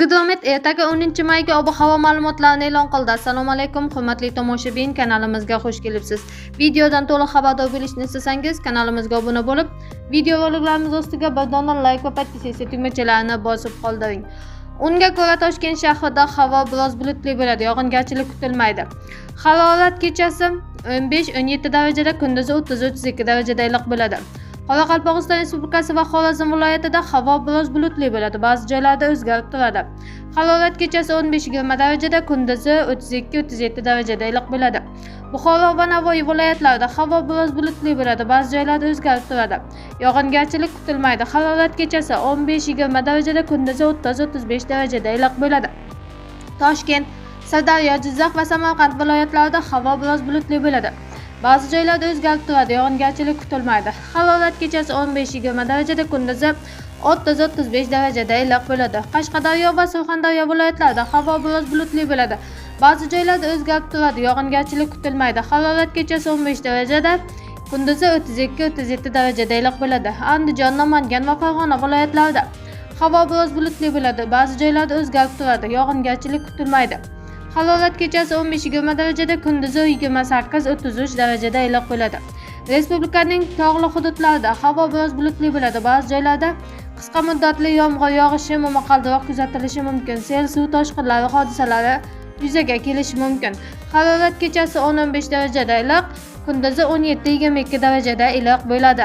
O'zgidromet ertaga 10-mayga ob-havo ma'lumotlarini e'lon qildi. Assalomu alaykum, hurmatli tomoshabin, kanalimizga xush kelibsiz. Videodan to'liq xabardor bo'lishni istasangiz, kanalimizga obuna bo'lib, videoroliklarimiz ostiga bir dona like va podpisatsiya tugmachalarini bosib qoldiring. Unga ko'ra Toshkent shahrida havo biroz bulutli bo'ladi, yog'ingarchilik kutilmaydi. Harorat kechasi 15-17 darajada, kunduzi 30-32 darajada iliq bo'ladi. Qoraqalpog'iston Respublikasi va Xorazm viloyatida havo biroz bulutli bo'ladi, ba'zi joylarda o'zgarib turadi. Harorat kechasi 15-20 darajada, kunduzi 32-37 darajada iliq bo'ladi. Buxoro va Navoiy viloyatlarida havo biroz bulutli bo'ladi, ba'zi joylarda o'zgarib turadi. Yog'ingarchilik kutilmaydi. Harorat kechasi 15-20 darajada, kunduzi 30-35 darajada iliq bo'ladi. Toshkent, Sirdaryo, Jizzax va Samarqand viloyatlarida havo biroz bulutli bo'ladi. Ba'zi joylarda o'zgarib turadi, yog'ingarchilik kutilmaydi. Harorat kechasi 15-20 darajada, kunduzi 30-35 darajada iliq bo'ladi. Qashqadaryo va Surxondaryo viloyatlarida havo biroz bulutli bo'ladi. Ba'zi joylarda o'zgarib turadi, yog'ingarchilik kutilmaydi. Harorat kechasi 15 darajada, kunduzi 32-37 darajada iliq bo'ladi. Andijon, Namangan va Farg'ona viloyatlarida havo biroz bulutli bo'ladi. Ba'zi joylarda o'zgarib turadi, yog'ingarchilik kutilmaydi. Harorat kechasi 15-20 darajada, kunduzi 28-33 darajada iliq bo'ladi. Respublikaning tog'li hududlarida havo biroz bulutli bo'ladi. Ba'zi joylarda qisqa muddatli yomg'ir yog'ishi, momaqaldiroq kuzatilishi mumkin. Sel, suv toshqinlari hodisalari yuzaga kelishi mumkin. Harorat kechasi 10-15 darajada iliq, kunduzi 17-22 darajada iliq bo'ladi.